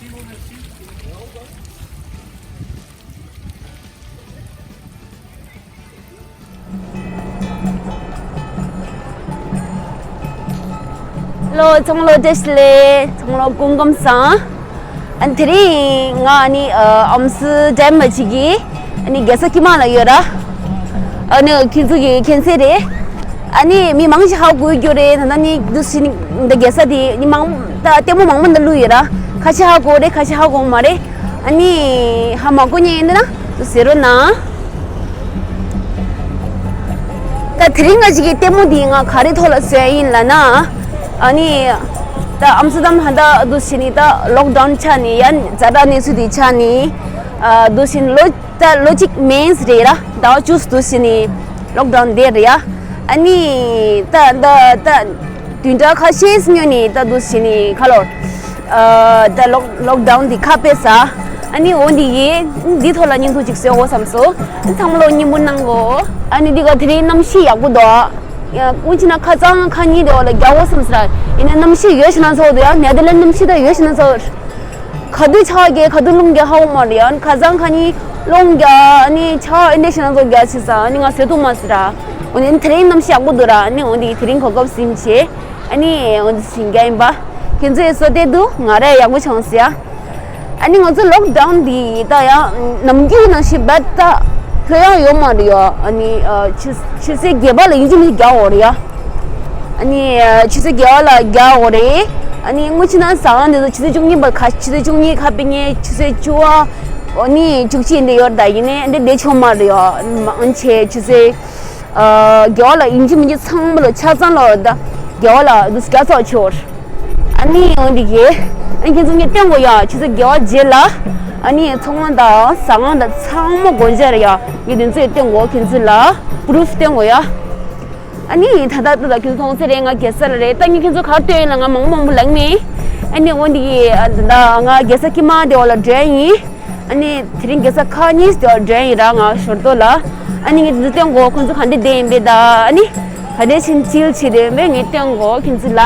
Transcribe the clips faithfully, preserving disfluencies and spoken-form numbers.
ལོ་ཚང་ལོ་བཀྲ་ཤིས་བདེ་ལེགས། ཚང་ལོ་སྐུ་ཁམས་བཟང་། ཨ་ནི་དེ་རིང་ང་ཨ་ནི་ཨ་ཨམ་སི་ཌམ་མ་ཅིག་གི་ཨ་ནི་རྒྱལ་ས་ཀི་མ་ལ་ཡོད་ར། ཨ་ནི་ཁྱེད་ཚོ་གི་མཁྱེན་གསལ་རེད། ཨ་ནི་མི་མང་ཞིག་ཧ་གོ་རྒྱུ་རེད། ད་ནི་འདུག་སེ་འདི་རྒྱལ་ས་དེ་ནི་མང་ད་ལྟད་མོ་མང་པོ་འདི་བླུགས་ཡོད་ར། ཁ་ཤས་ཧ་གོ་རེད། ཁ་ཤས་ཧ་གོ་མ་རེད། ཨ་ནི་ཧ་མ་གོ་མཁན་ཡིན་ན་འདུག་ཟེར་རོགས་གནང་། ད་དེ་རིང་ང་ཅིག་གི་ལྟད་མོ་འདི་ང་ག་རེ་ཐོག་ལ་བཟོས་ཡིན་ལབ་ན། ཨ་ནི་ད་ཨམ་སི་ཌམ་ཧ་ད་འདུག་སེ་ནི་ད་ལོག་ཌའུན་ཆགས་ནི་ཡ་ཛ་དྲག་གནས་ཚུལ་འདི་ཆགས་ནི། ཨ་འདུག་སེ་ལོ་ད་ལོ་གཅིག་མིན་རེད་ར། ཟླ་བ་བཅུ་འདུག་སེ་ནི་ལོག་ཌའུན་དེ་རེད་ཡ། ཨ་ནི་ད་ད་ད་བདུན་ཕྲག་ཁ་ཤས་སྔོན་ནས་ད་འདུག་སེ་ནི་ཁ་ལོ། ཨ་ད་ལོག་ལོག་ཌའུན་འདི་ཁ་ཕྱེས་ས། ཨ་ནི་འོ་འདི་ཡིན། འདི་ཐོག་ལ་བརྙན་ཐུང་ཅིག་བཟོ་དགོས་བསམ་སོང་། ཚང་མ་ལོ་མཉམ་པོ་གནང་གོ། ཨ་ནི་འདི་ག་དེ་རིང་གནམ་གཤིས་ཡག་པོ་འདུག་ཡ་སྔོན་ཆད་ན་ཁ་སང་ཁ་ཉིན་དེ་བ་ལ་རྒྱག་དགོས་བསམ་ས་ར། ཡིན་ན་གནམ་གཤིས་ཡོད་ཤི་ན་ཚོགས་འདུག་ཡ། ནེ་དར་ལེན་གནམ་གཤིས་ད་ཡོད་ཤི་ན་ཚོགས། ག་དུས་ཆར་རྒྱག་ག་དུས་རླུང་རྒྱག་ཧ་གོ་མ་རེད་ཡ། ཁ་སང་ཁ་ཉིན་རླུང་རྒྱག་ཨ་ནི་ཆར་ཨེ་འདྲ་ཤི་ན་ཚོགས་རྒྱག་ཤི་ས། ཨ་ནི་ང་བཟོ་ཐུབ་མ་སོང་ར། འོ་ནི་དེ་རིང་གནམ་གཤིས་ཡག་པོ་འདུག་ར། ཨ་ནི་འོ་འདི་དེ་རིང་གོ་སྐབས་ཟིན་བྱས། ཨ་ནི་འོ་འདི་ཟིན་རྒྱ་ཡིན་པ། ཁྱེད་ཚོས་བཟོ་བལྟས་འདུག་ང་ར་ཡག་པོ་བྱུང་ཟེར་ཡ། ཨ་ནི་ང་ཚོ་ལོག་ཌའུན་འདི་ད་ཡང་ནམ་རྒྱུན་ནང་བཞིན་བད་ད་ལྷོད་ཡག་ཡོད་མ་རེད་ཡ། ཨ་ནི་ཆུ་ཆུ་ཚོད་བརྒྱད་པ་ལ་ཡིན་གཅིག་མིན་གཅིག་རྒྱག་འོ་རེད་ཡ། ཨ་ནི་ཆུ་ཚོད་བརྒྱད་པ་ལ་རྒྱག་འོ་རེད། ཨ་ནི་སྔོན་ཆད་ན་ཟ་ཁང་འདི་ཚོ་ཆུ་ཚོད་བཅུ་གཉིས་པ་ཁ་ཆུ་ཚོད་བཅུ་གཉིས་ཁ་ཕྱེ་ནས་ཆུ་ཚོད་བཅུ་པ་ཨ་ནི་བཅུ་གཅིག་འདི་ཡོད་ད། ཡིན་ནའི་འདི་བསྡད་ཆོག་མ་རེད་ཡ། མང་ཆེ་ཆུ་ཚོད། ཨ་རྒྱལ་བ་ལ་ཡིན་གཅིག་མིན་གཅིག་ཚང་མ་ལ་ཆ་ཚང་ལ་ད་རྒྱལ་བ་ལ་འདུག་སྐྱ་ཚོགས་ཆོར། ཨ་ནི་འོ་འདི་གས། ཨ་ཁྱེད་ཚོ་ངས་སྟོན་དགོས་ཡ། ཆུ་ཚོད་བརྒྱད་པ་རྗེས་ལ་ཨ་ནི་ཚོང་ཁང་དང་ཟ་ཁང་དང་ཚང་མ་སྒོ་འབྱེད་རེད་ཡ། ངས་དེ་ཚོ་སྟོན་དགོས། ཁྱེད་ཚོ་ལ་པུ་རུབ་སྟོན་དགོས་ཡ། ཨ་ནི་ད་ལྟ་ད་ལྟ་ཁྱེད་ཚོ་མཐོང་ཚེ་རེད། ང་རྒྱལ་ས་ལ་རེད། ད་ངས་ཁྱེད་ཚོ་ག་རེ་སྟོན་ཡིན་ལ་ང་མང་པོ་མང་པོ་ལབ་མེད། ཨ་ནི་འོ་འདི་གས། ཨ་ད་ང་རྒྱལ་ས་ཀི་མ་དེ་བ་ལ་འགྲོ་ཡ་ཡིན། ཨ་ནི་དེ་རིང་རྒྱལ་ས་ཁག་གཉིས་དེ་བ་འགྲོ་ཡ་ཡིན་ར། ང་ཞོར་དོ་ལ། ཨ་ནི་ངས་དེ་ཚོ་སྟོན་དགོས། ཁོང་ཚོ་ག་འདྲ་བསྡད་ཡིན་པས་ད། ཨ་ནི་ག་འདྲ་ཕྱིན་ཅིལ་བྱེད་རེད་མེད་ངས་སྟོན་དགོས་ཁྱེད་ཚོ་ལ།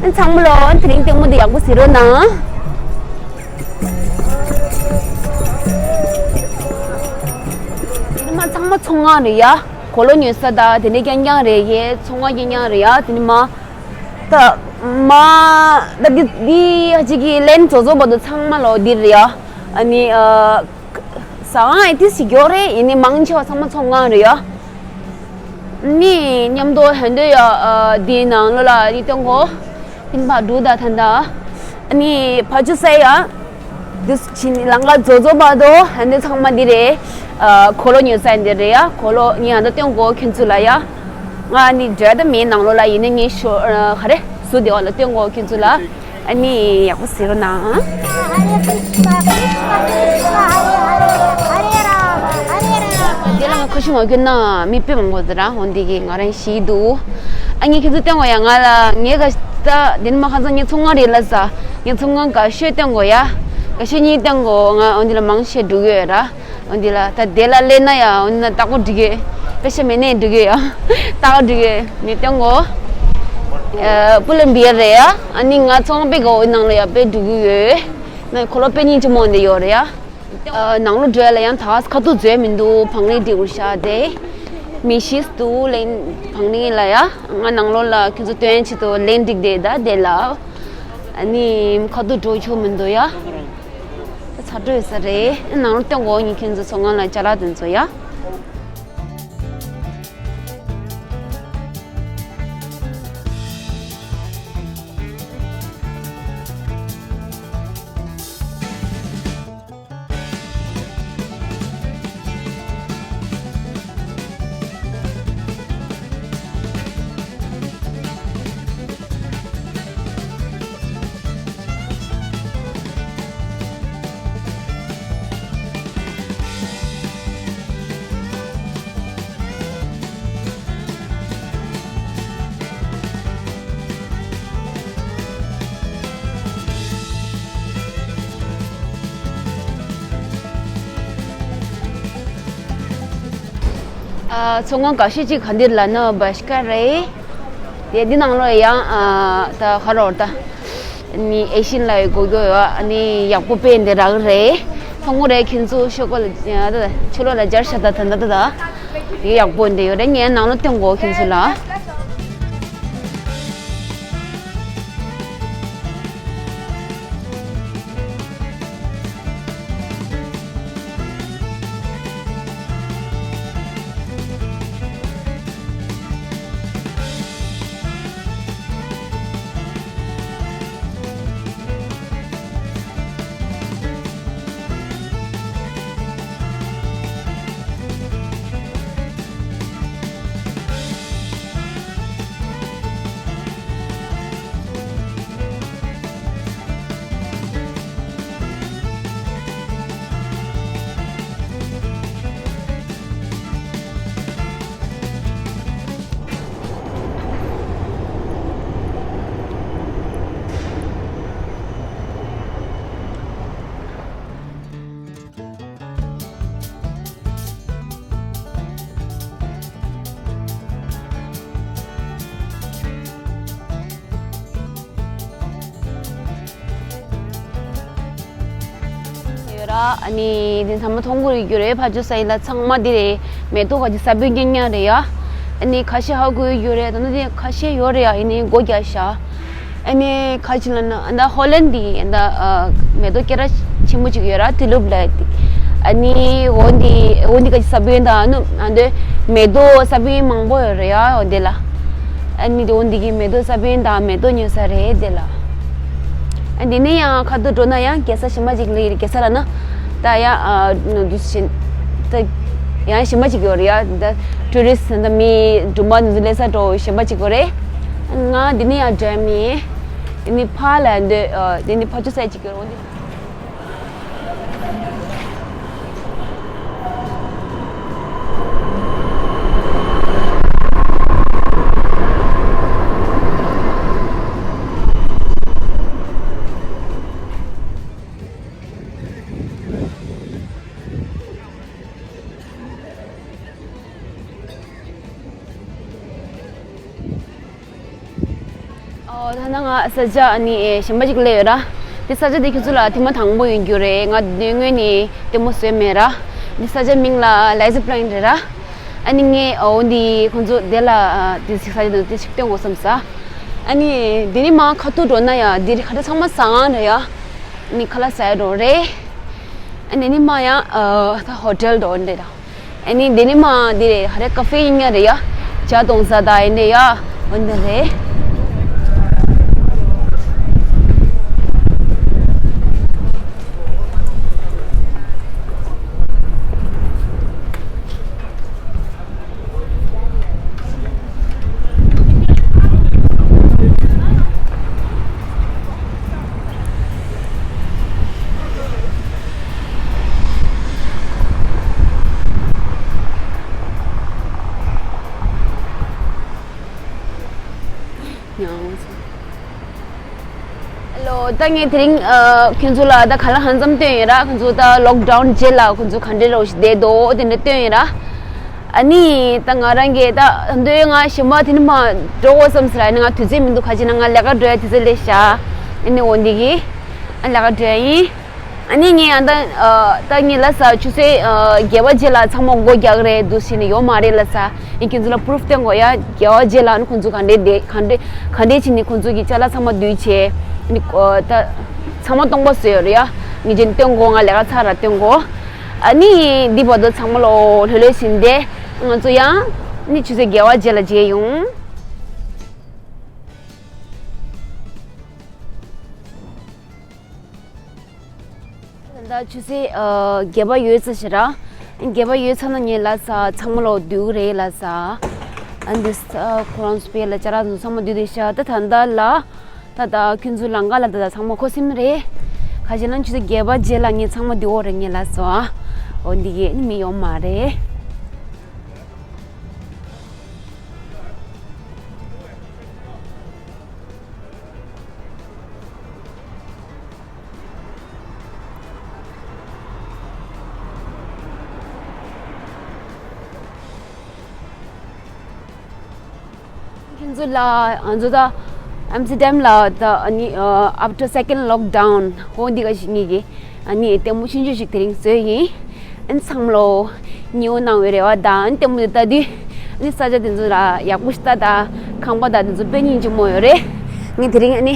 ཨ་ཚང་མ་ལོ་དེ་རིང་ལྟད་མོ་འདི་ཡག་པོ་གཟིགས་རོགས་གནང་། དེ་ནི་མ་ཚང་མ་ཚོང་ཁང་རེད་ཡ། གོས་ལོག་ཉོ་ས་ད་དེ་ནས་རྐྱང་རྐྱང་རེད་ཡེ། ཚོང་ཁང་རྐྱང་རྐྱང་རེད་ཡ། དེ་ནི་མ་ད་མ་ད་འདི་འདི་ཧ་ཅིག་གི་ལན་བཟོ་བཟོ་བར་དུ་ཚང་མ་ལོ་འདིར་རེད་ཡ། ཨ་ནི་ཨ། ཟ་ཁང་ཨེ་ཏིས་ཞིག་ཡོད་རེད། ཡིན་ནའི་མང་ཆེ་བ་ཚང་མ་ཚོང་ཁང་རེད་ཡ། ནི་མཉམ་དུ་ཧན་དོ་ཡ། ཨ་འདིའི་ནང་ལོ་ལ་ཡི་སྟོན་གོ། ཕིན་པ་འབྲུ་ད་ཐན་ད། ནི་ཕ་ཆུ་སེ་ཡ། འདི་ཕྱིན་ལང་ཀ་བཟོ་བཟོ་བར་དུ་ཧན་དོ་ཚང་མ་འདི་རེད། ཨ་གོས་ལོག་ཉོ་ས་འདི་རེད་ཡ། གོས་ལོག་ངས་ཧན་དོ་སྟོན་གོ་ཁྱེད་ཚོ་ལ་ཡ། ང་ནི་འདྲ་ད་མེད་ནང་ལོ་ལ། ཡིན་ནའི་ངས་ཤོ་ཨ་ག་རེ་སུ་དེ་བ་ལ་སྟོན་གོ་ཁྱེད་ཚོ་ལ། ཨ་ནི་ཡག་པོ་ཟེར་རོགས་གནང་། དེ་ལ་ང་ཁ་ཤུ་མ་གྱོན་ན་མི་དཔེ་མང་པོ་ཟེར་ར། འོ་འདི་གི་ང་རང་ཤི་འདུག་ཨ་ངས་ཁྱེད་ཚོ་སྟོན་གོ་ཡ། ང་ལ་ངས་ག་ད་དེ་ནི་མ་ཁ་སང་ངས་ཚོང་ཁང་རེད་ལ་ས། ངས་ཚོང་ཁང་ག་ཤོད་སྟོན་གོ་ཡ། ག་ཤོད་གཉིས་སྟོན་གོ། ང་འོ་འདི་ལ་མང་ཤོས་འགྲོ་གི་ཡོད་ར། འོ་འདི་ལ་ད་དེ་ལ་སླེབས་ན་ཡ། འོ་འདི་ན་ཏག་པོ་འགྲིག་གི། དཔེ་ཤ་མེད་ནས་འགྲིག་གི་ཡ། ཏག་འགྲིག་གི་མི་སྟོན་གོ། ཨ་པུ་ལེམ་བི་ཡར་རེད་ཡ། ཨ་ནི་ང་ཚོང་པའི་གོ་ནང་ལ་ཡ་དཔེ་འགྲོ་གི་ཡོད། ང་གོས་ལོག་དཔེ་སྙིང་རྗེ་མོ་འདི་ཡོད་རེད་ཡ། ཨ་ནང་ལོགས་འགྲོ་ཡ་ལ་ཡང་ད་ཁ་ཐུག་བཟོས་མི་འདུག་བང་རིང་སྒྲིག་དགོས་ཤག་དེ། མི་ཤེས་འདུག་ལན་བང་རིང་ལ་ཡ། ང་ནང་ལོགས་ལ་ཁྱོད་ཚོ་སྟོན་ཆེད་དུ་ལན་སྒྲིག་བསྡད་ད་དེ་ལ། ཨ་ནི་ཁ་ཐུག་འགྲོ་ཆོག་མི་འདུག་ཡ། ད་ཚ་དྲོད་ས་རེད། ནང་ལོགས་སྟོན་གོ་ངས་ཁྱོད་ཚོ་ཚོང་ཁང་ལ་ཅ་ལག་དེ་ཚོ་ཡ། ཨ་ཚོང་ཁང་འགའ་ཤས་ཅིག་ག་འདིར་ལ་ནི་བ་ཤི་ཀ་རེད། དེ་འདི་ནང་ལོགས་ཡང་ཨ་ད་ཧ་རོ་ད། ནི་ཨེ་ཤིན་ལ་ཡོད་གོ་གོ་ཡོད། ཨ་ནི་ཡག་པོ་དཔེ་འདི་རག་རེད། མཐོང་གོ་རེད། ཁྱེད་ཚོ་ཤོག་གོ་ལ་ཆུ་ལོག་ལ་སྦྱར་ཤ་ད་ད་ད་ད་ད་ཡག་པོ་འདི་ཡོད་རེད། ངས་ནང་ལ་སྟོན་གོ་ཁྱེད་ཚོ་ལ། ཡོད་ར། ཨ་ནི་འདི་ཚང་མ་མཐོང་གི་ཡོད་རེད། ཕར་ཕྱོགས་སའི་ལ་ཚང་མ་འདི་རེད། མེ་ཏོག་ག་ཅིག་ས་བོན་རྐྱང་རྐྱང་རེད་ཡ། ཨ་ནི་ཁ་ཤས་ཧ་གོ་ཡོད་རེད། ད་ནི་འདི་ཁ་ཤས་ཡོད་རེད་ཡ། ཨ་ནི་སྒོ་རྒྱག་ཤག་ཨ་ནི་ཁ་ཅིག་ལ་ན་ཨ་ད་ཧོ་ལན་འདི་ཨ་ད་ཨ་མེ་ཏོག་སྐད་གྲགས་ཆེན་པོ་ཅིག་ཡོད་ར། ཏི་ལུབ་ལ་འདི། ཨ་ནི་འོ་འདི་འོ་འདི་ག་ཅིག་ས་བོན་དང་ཨ་ནུ་ཨ་འདི་མེ་ཏོག་ས་བོན་མང་པོ་ཡོད་རེད་ཡ། འོ་འདི་ལ། ཨ་ནི་འོ་འདི་གི་མེ་ཏོག་ས་བོན་དང་མེ་ཏོག་ཉོ་ས་རེད་འདི་ལ། ཨ་འདི་ནས་ཡང་ཁ་ཐུག་འགྲོ་ན་ཡང་རྒྱལ་ས་གཞན་པ་ཅིག་ལ་ཡིན། རྒྱལ་ས་ལ་ན་ད་ཡང་ཨ་ནུ་འདུ་ཤེས་ད་ཡང་གཞན་པ་ཅིག་ཡོད་རེད་ཡ། ད་ཊུ་རི་སི་ད་མི་སྦྲུམ་མ་འདུ་སླེབས་ས་འགྲོ་གཞན་པ་ཅིག་ཡོད་རེད། ང་འདི་ནས་ཡང་འགྲོ་ཡ་མིན། ཨ་ནི་ཕར་ལ་འདོད། ཨ་འདི་ནི་ཕར་ཕྱོགས་ས་ཅིག་ཡོད་རེད། འོ་འདི། ཨོ་ད་ནང་ང་ས་ཆ་ཨ་ནི་གཞན་པ་ཅིག་སླེབས་ཡོད་ར། འདི་ས་ཆ་འདི་ཁྱོད་ཚོ་ལ་ཐེངས་མ་དང་པོ་ཡིན་རྒྱུ་རེད། ང་འདི་སྔོན་ནས་ལྟད་མོ་བཟོས་མེད་ར། འདི་ས་ཆ་མིང་ལ་ལའི་ཛི་པི་ལའིན་རེད་ར། ཨ་ནི་ངས་ཨོ་འདི་ཁོང་ཚོ་འདི་ལ་འདི་ས་ཆ་འདི་འདི་ཞིག་སྟོན་དགོས་བསམ་ས། ཨ་ནི་འདི་ནི་མ་ཁ་ཐུག་འགྲོ་ན་ཡ་འདི་རི་ཁ་ད་ཚང་མ་ཟ་ཁང་རེད་ཡ། ཨ་ནི་ཁ་ལག་ཟ་ཡ་འགྲོ་རེད། ཨ་ནི་ནི་མ་ཡ་ད་ཧོ་ཊེལ་འགྲོ་འདི་ར། ཨ་ནི་འདི་ནི་མ་འདི་རེད། ཧ་རེ་ཀ་ཧྥེ་ཡིན་ཡ་རེད་ཡ། ཇ་འཐུང་ས་ད་ཡིན་རེད་ཡ། འོ་འདི་རེད། ལོ། ད་ངས་དེ་རིང་ཨ་ཁྱོད་ཚོ་ལ་ད་ག་ལ་ཧང་ཙམ་སྟོན་ཡིན་ར། ཁྱོད་ཚོ་ད་ལོག་ཌའུན་རྗེས་ལ་ཁྱོད་ཚོ་ག་འདྲས་རོགས་ཤིག་བསྡད་འདུག་དེ་འདྲ་སྟོན་ཡིན་ར། ཨ་ནི་ད་ང་རང་གིས་ད་འདོད་ང་ཞིམ་པ་དེ་ནི་མ་འགྲོ་དགོས་བསམ་ཟེར། ཨ་ནི་ང་དུས་ཚོད་མི་འདུག་ཁ་ཅིག་ན་ང་ལས་ཀ་འགྲོ་ཡ་དུས་ཚོད་སླེབས་ཤག་ཨ་ནི་འོ་འདི་གི་ཨ་ལས་ཀ་འགྲོ་ཡ་ཡིན། ཨ་ནི་ངས་ཨ་ད་ཨ་ད་ངས་ལ་ས་ཆུ་ཚོད་ཨ་བརྒྱད་པ་རྗེས་ལ་ཚང་མ་སྒོ་རྒྱག་རེད་འདུག་ཟེར་ནས་ཡོད་མ་རེད་ལ་ས། ཡིན་ཁྱོད་ཚོ་ལ་པུ་རུབ་སྟོན་དགོས་ཡ། བརྒྱད་པ་རྗེས་ལ་ཨ་ནི་ཁོང་ཚོ་ག་འདྲས་བསྡད་ག་འདྲས་ག་འདྲས་བྱས་ནས་ཁོང་ཚོ་གི་ཅ་ལག་ཚང་མ་བསྡུས་བྱས། ཨ་ནི་ཨ་ད་ཚང་མ་སྟོང་པ་བཟོས་ཡོད་རེད་ཡ། ངས་ཅན་སྟོན་གོ་ང་ལས་ཀ་ཚར་ར་སྟོན་གོ་ཨ་ནི་འདི་བར་དུ་ཚང་མ་ལོ་ལྷོད་ལྷོད་ཟིན་ཏེ་ང་ཚོ་ཡང་ནི་ཆུ་ཚོད་བརྒྱད་པ་རྗེས་ལ་མཇལ་ཡོང་། ད་ཆུ་ཚོད་ཨ་བརྒྱད་པ་ཡོལ་ཚར་ཤག་ར། བརྒྱད་པ་ཡོལ་ཚར་ན་ངས་ལ་ས་ཚང་མ་ལོ་བསྡུས་རེད་ལ་ས། ཨ་འདི་ས་ཁོ་རང་ཚོ་པའི་ལ་ཅ་ལག་ཚང་མ་བསྡུས་བསྡད་ཤག་ད་ད་ད་ལ། ད་ད་ཁྱོད་ཚོ་ལམ་ཁ་ལ་ད་ད་ཚང་མ་འཁོར་ཟིན་རེད། ཁ་ཤས་ལ་ཆུ་ཚོད་བརྒྱད་པ་རྗེས་ལ་ངས་ཚང་མ་བསྡུ་འོ་རེད་ངས་ལ་སོ་ཨ། འོ་འདི་གས་ནི་མི་ཡོང་མ་རེད། ཁྱེད་ཚོ་ལ་ང་ཚོ་ད་ ཨམ་སི་ཊར་ཌམ་ལ་ད་ཨ་ནི་ཨ་after second lockdown ཧོ་འདི་ག་ཞིག་ངེད་ཀྱི་ཨ་ནི་ལྟད་མོ་ཆུང་ཆུང་ཞིག་དེ་རིང་བཟོས་ཡིན། ཨ་ནི་ཚང་མ་ལོ་ཉིའུ་ནང་བའི་རེ་བ་དང་ཨ་ནི་ལྟད་མོ་དེ་ལྟ་དུས་ཨ་ནི་ས་ཆ་དེ་ཚོ་ལ་ཡག་པོ་ཞིག་ལྟ་དང་ཁང་པ་དང་དེ་ཚོ་དཔེ་སྙིང་རྗེ་མོ་ཡོད་རེད། ངས་དེ་རིང་ཨ་ནི་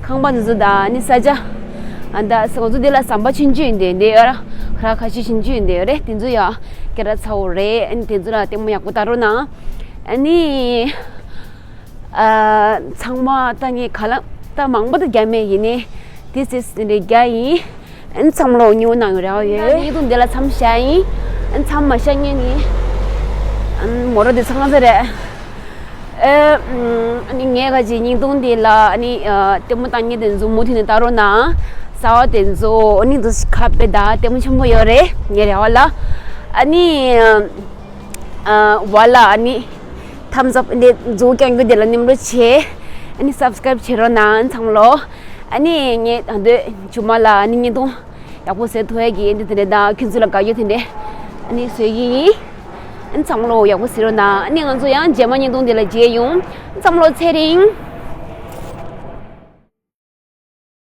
ཁང་པ་དེ་ཚོ་དང་ཨ་ནི་ས་ཆ་ཨ་ད་ང་ཚོ་འདི་ལ་ཟམ་པ་ཆུང་ཆུང་ཡིན་དེ་འདི་ཡོད་ར་ཁ་ཁ་ཤས་ཆུང་ཆུང་ཡིན་དེ་ཡོད་རེད། དེ་ཚོ་ཡང་སྐད་གྲགས་ཚ་བོ་རེད། ཨ་ནི་དེ་ཚོ་ལ་ལྟད་མོ་ཡག་པོ་ལྟ་རོགས་གནང་། ཨ་ནི། ཨ། ཚང་མ་ད་ངས་ག་ལ་ད་མང་པོ་ད་རྒྱག་མེད་ཡིན་ནི། This is འདི་རྒྱག་ཡིན། ཨ་ནི་ཚང་མ་ལོ་ཉིའུ་ནང་རེ་བ་ཡོད། བརྙན་ཐུང་འདི་ལ་མཚམས་བཞག་ཡིན། ཨ་ནི་མཚམས་མ་བཞག་ངས་ནི། ཨ་ནི་མོ་རོ་འདི་ཚང་ས་རེད། ཨ་ནི་ངས་ག་ཅི་བརྙན་ཐུང་འདི་ལ་ཨ་ནི་ལྟད་མོ་ལྟ་མཁན་དེ་ཚོ་མུ་མཐུད་ནས་ལྟ་རོགས་གནང་། གསར་པ་དེ་ཚོ་ཨ་ནི་འདུག་ཁ་དཔེ་ད་ལྟད་མོ་ཆེན་པོ་ཡོད་རེད་ངའི་རེ་བ་ལ། ཨ་ནི། ཨ། བ་ལ་ཨ་ནི་thumbs up འདི་མཛུབ་རྒྱག་རྒྱུ་དེ་ལ་མཉམ་རོགས་བྱེད། ཨ་ནི་subscribe བྱེད་རོགས་གནང་ཚང་མ་ལོ། ཨ་ནི་ངས་ད་འདོད་མཇུག་མ་ལ་ཨ་ནི་བརྙན་ཐུང་ཡག་པོ་བཟོ་ཐུབ་ཡག་གི་འདི་དེ་འདྲ་དང་ཁྱོད་ཚོ་ལ་དགའ་རྒྱུ་དེ་འདྲ་ཨ་ནི་བཟོ་གི་ཡིན། ཨ་ནི་ཚང་མ་ལོ་ཡག་པོ་གཟིགས་རོགས་གནང་། ཨ་ནི་ང་ཚོ་ཡང་རྗེས་མ་བརྙན་ཐུང་འདི་ལ་མཇལ་ཡོང་། ཨ་ནི་ཚང་མ་ལོ་ཚེ་རིང་།